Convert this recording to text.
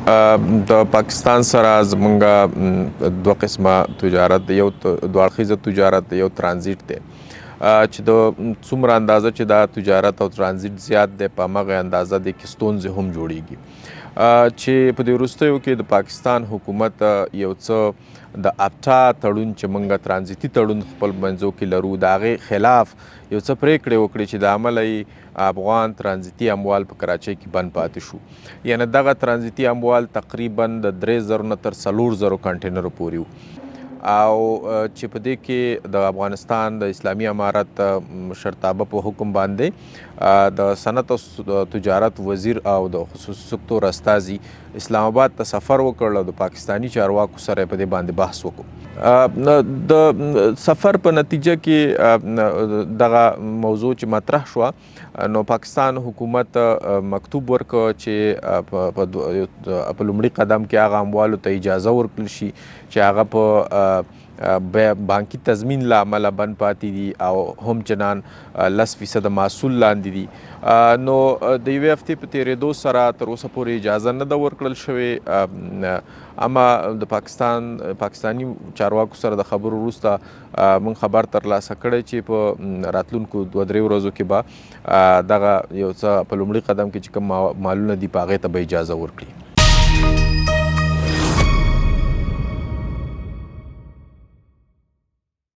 د پاکستان سره زمونږ دوه قسمه تجارت دی، یو دوه اړخیزه تجارت دی، یو ترانزیت دی. چې د څومره اندازه چې دا تجارت او ترانزیت زیات دی، په همغه اندازه د کې ستونزې هم جوړیږي. چې په دې وروستیو کې د پاکستان حکومت یو څه د اپټا تړون چې مونږ ترانزیتي تړون خپل منځو کې لرو، د هغې خلاف یو څه پرېکړې وکړې چې د امله یې افغان ترانزیتي اموال په کراچۍ کې بند پاتې شو. یعنی دغه ترانزیتي اموال تقریبا د 3000 نه تر 4000 کانټینرو پورې وو، او چې په دې کې د افغانستان د اسلامي امارت مشرتابه په حکم باندې د صنعت او تجارت وزیر او د خصوصي سکتور استازي اسلام آباد ته سفر وکړ او د پاکستاني چارواکو سره په دې باندې بحث وکړ. د سفر په نتیجه کې دغه موضوع چې مطرح شوه، نو پاکستان حکومت مکتوب ورکړ چې په لومړي قدم کې هغه اموالو ته اجازه ورکړل شي چې هغه په بانکي تضمین له امله بند پاتې دي او هم چنان 10% محصول لاندې دي. نو د یوې هفتې په تېرېدو سره تر اوسه پورې اجازه نه ده ورکړل شوې، اما د پاکستاني چارواکو سره د خبرو وروسته موږ خبر ترلاسه کړی چې په راتلونکو 2-3 ورځو کې به دغه یو څه په لومړي قدم کې چې کوم مالونه دي، په هغې ته به اجازه ورکړي.